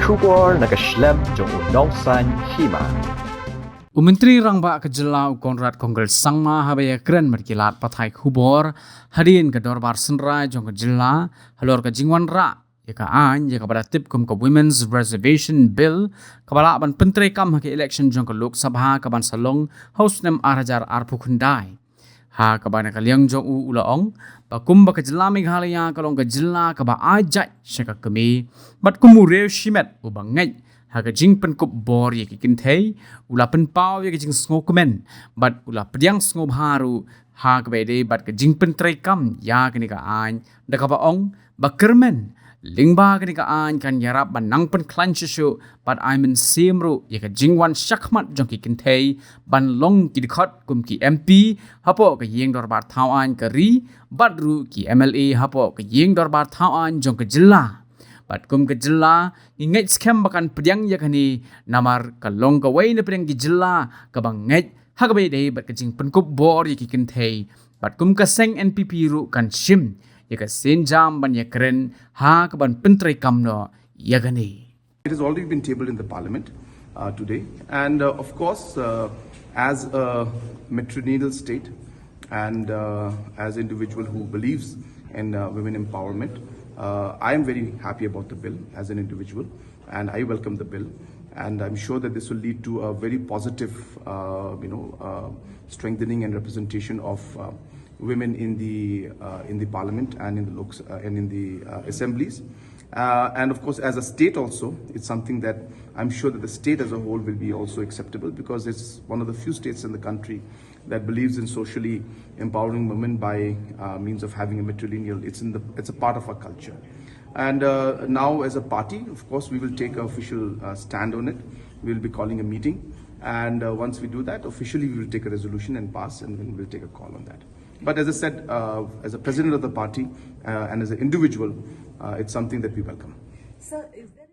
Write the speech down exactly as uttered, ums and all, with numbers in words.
Khubor na ka shlem jong u Nongsaiñ Hima. U Myntri Rangbah ka Jylla u Conrad Kongkal Sangma haba ïakren bad ki lad pathai khubor hadien ka Dorbar Synrai jong ka Jylla halor ka jingwanrah ïa ka aiñ ïa kaba la tip kum ka Women's Reservation Bill, kaba lah ban pyntreikam ha ka election jong ka Lok Sabha kaban sa long ha u snem ar hajar arphew khyndai. Ha kaba na ka liang jong u u la ong ba kumba ka Jylla Meghalaya ka long ka jylla kaba ai jait sha ka kmie, bad kum u riew shimet uba ngeit ha ka jingpynkup bor ïa ki kynthei, u la pynpaw ïa ka jingsngewkmen bad u la pdiang sngewbha ruh ha kaba ïadei bad ka jingpyntreikam ïa kane ka aiñ, da kaba ong ba kyrmen lyngba kane ka aiñ kan ïarap ban nang pynkhlaiñ shuh shuh bad ai mynsiem ruh ïa ka jingwan shakhmat jong ki kynthei ban long ki dkhot kum ki M P hapoh ka Ïing Dorbar Thaw Aiñ ka ri, bad ruh ki M L A hapoh ka Ïing Dorbar Thaw Aiñ jong ka jylla. Bad kum ka jylla, ngi ngeit skhem ba kan pdiang ïa kane, namar ka long kawei na pdeng ki jylla kaba ngeit ha kaba ïadei bad ka jingpynkup bor ïa ki kynthei. Bad kum ka seng N P P ruh kan shim ïa ka sienjam ban ïakren ha kaban pyntreikam noh ïa kane. It has already been tabled in the parliament uh, today. And uh, of course, uh, as a matrilineal state and uh, as an individual who believes in uh, women empowerment, uh, I am very happy about the bill as an individual, and I welcome the bill. And I'm sure that this will lead to a very positive, uh, you know, uh, strengthening and representation of uh, women in the uh, in the parliament and in the loks uh, and in the uh, assemblies. Uh, and of course, as a state also, it's something that I'm sure that the state as a whole will be also acceptable, because it's one of the few states in the country that believes in socially empowering women by uh, means of having a matrilineal. It's in the it's a part of our culture. And uh, now, as a party, of course, we will take an official uh, stand on it. We'll be calling a meeting. And uh, once we do that, officially we will take a resolution and pass, and then we'll take a call on that. But as I said, uh, as a president of the party uh, and as an individual, uh, it's something that we welcome. Sir, is there